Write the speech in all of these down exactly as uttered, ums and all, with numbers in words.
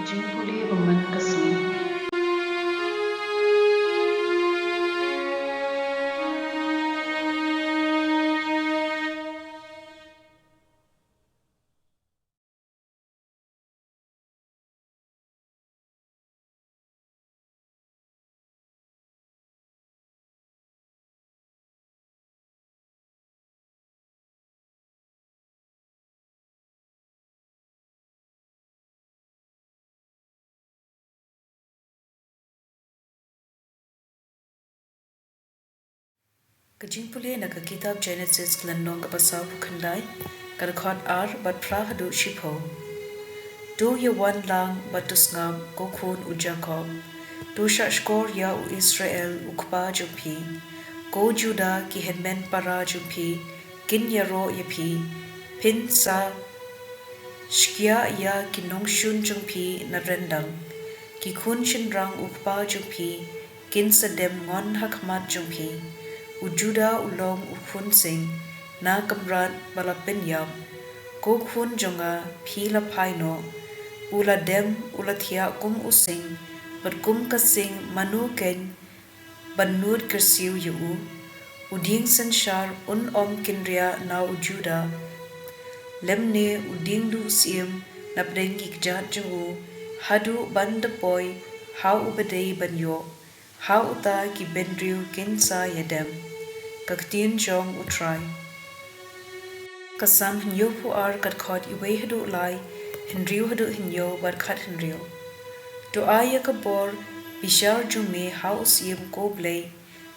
Jingpule ba man ka sngi. Ka jingpule na ka kitab Genesis ka lynnong kaba sawphew khyndai, ka dkhot ar bad phra haduh shiphew. To ïa wan lang bad to sngap, ko khun u Jakob. To shahshkor ïa u Israel u kpa jong phi. Ko Juda, ki hynmen para jong phi kin ïaroh ïa phi. Phin sa shkiah ïa ki nongshun jong phi na ryndang. Ki khun shynrang u kpa jong phi kin sa dem ngon ha khmat jong phi. U Juda u long u khun sing na ka mrad ba la pynïap. Ko khun jong nga, phi la phai noh. U la dem, u la thiah kum u sing, bad kum ka sing mano keiñ ban nud kyrsiew ïa u. U dieng synshar un ym kynriah na u Juda, lymne u dieng duh syiem na pdeng ki kjat jong u, haduh ban da poi ha uba dei ban ïoh. Ha uta ki bynriew kin sa ïadem. Ka ktien jong U Trai. Ka Salm hynñiewphew ar, ka dkhot iwei haduh lai, hynriew haduh hynñiew bad khathynriew. To ai ïa ka bor bishar jong me ha u Syiem, ko Blei,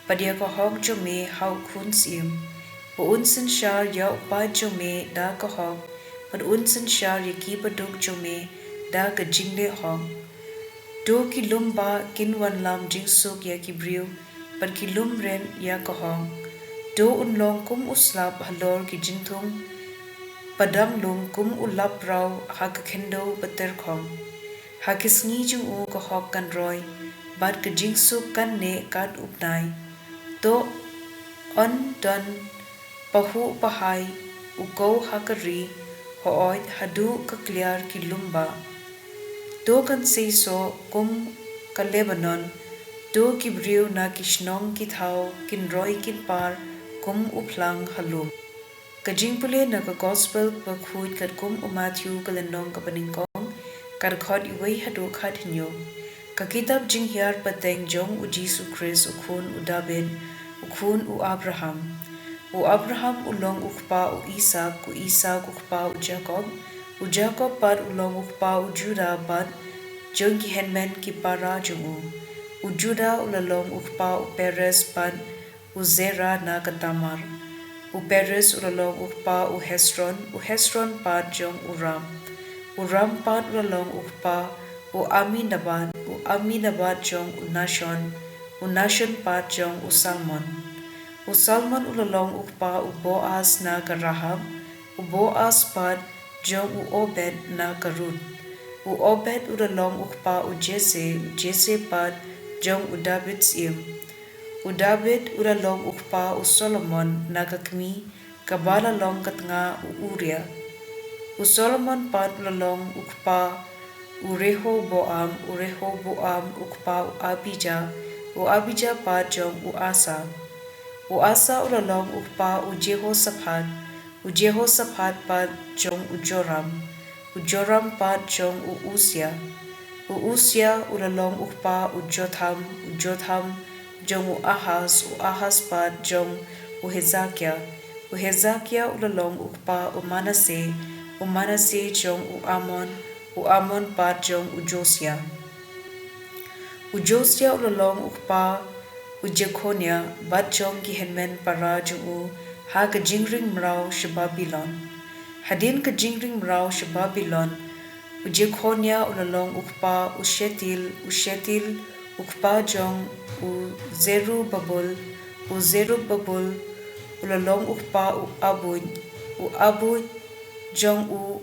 bad ïa ka hok jong me ha u khun syiem. Ba un synshar ïa u paid jong me da ka hok, bad un synshar ïa ki baduk jong me da ka jingleh hok. To ki lum bah kin wanlam jingsuk ïa ki briew, bad ki lum rit ïa ka hok. To un long kum u slap halor ki jingthung, ba dang lum kum u lapraw ha ka khyndew ba tyrkhong. Ha ki sngi jong u ka hok kan roi, bad ka jingsuk kan neh kat u bnai. To un don pahuh pahai u kew ha ka ri, hooid haduh ka kliar ki lum bah. To kan seisoh kum ka Lebanon. To ki briew na ki shnong ki thaw kin roi kin par kum u phlang ha lum. Ka jingpule na ka Gospel bakhuid katkum u Mathaiw, ka lynnong kaba nyngkong, ka dkhot iwei haduh khathynñiew. Ka kitab jinghiar pateng jong U Jisu Khrist, u khun u Dabid, u khun u Abraham. U Abraham u long u kpa u Isaak, u Isaak u kpa u Jakob, u Jakob pat u long u kpa u Judah bad jong ki hynmen ki para jong u. U Judah u la long u kpa u Perez bad u Zerah na ka Tamar. U Perez u la long u kpa u Hezron, u Hezron pat jong u Ram. U Ram pat u la long u kpa u Amminadab, u Amminadab jong u Nahshon, u Nahshon pat jong u Salmon. U Salmon u la long u kpa u Boaz na ka Rahab, u Boaz pat jong u Obed na ka Ruth. U Obed u la long u kpa u Jesse, u Jesse pat jong u Dabid syiem. U Dabid u la long u kpa u Solomon na ka kmie kaba la long ka tnga u Uriah. U Solomon pat u la long u kpa u Rehoboam, u Rehoboam u kpa u Abijah, u Abijah pat jong u Asa. U Asa u la long u kpa u Jehoshaphat, u Jehoshaphat pat jong u Joram, u Joram pat jong u Ussiah. U Ussiah u la long u kpa u Jotham, u Jotham jong u Ahaz, u Ahaz pat jong u Hezekiah. U Hezekiah u la long u kpa u Manasseh, u Manasseh jong u Amon, u Amon pat jong u Josiah. U Josiah u la long u kpa u Jekhoniah bad jong ki hynmen para jong u ha ka jingring mraw sha Babilon. Hadien ka jingring mraw sha Babilon, u Jekhoniah u la long u kpa u Shealtiel, u Shealtiel u kpa jong u Zerubbabel, u Zerubbabel u la long u kpa u Abud, u Abud jong u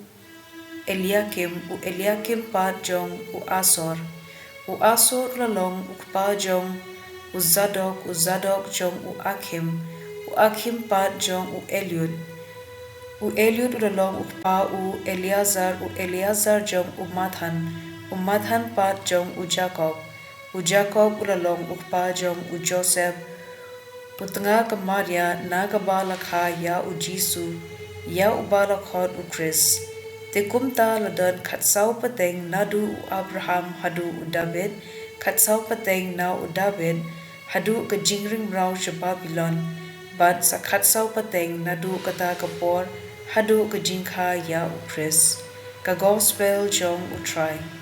Eliakim, u Eliakim pat jong u Asor. U Asor u la long u kpa jong u Zadok, u Zadok jong u Akhim, u Akhim pat jong u Eliud. U Eliud u la long u kpa u Eleazar, u Eleazar jong u Matthan, u mathan pat jong u Jakob, u Jakob u la long u kpa jong u Joseph, u tnga ka Maria na kaba la kha ïa u Jisu, ïa uba la khot u Khrist. Te kumta la don khatsaw pateng naduh u Abraham haduh u David, khatsaw pateng na u David haduh ka jingring mraw sha Babilon, bad sa khatsaw pateng naduh kata ka por haduh ka jingkha ïa u Khrist. Ka Gospel jong u Trai.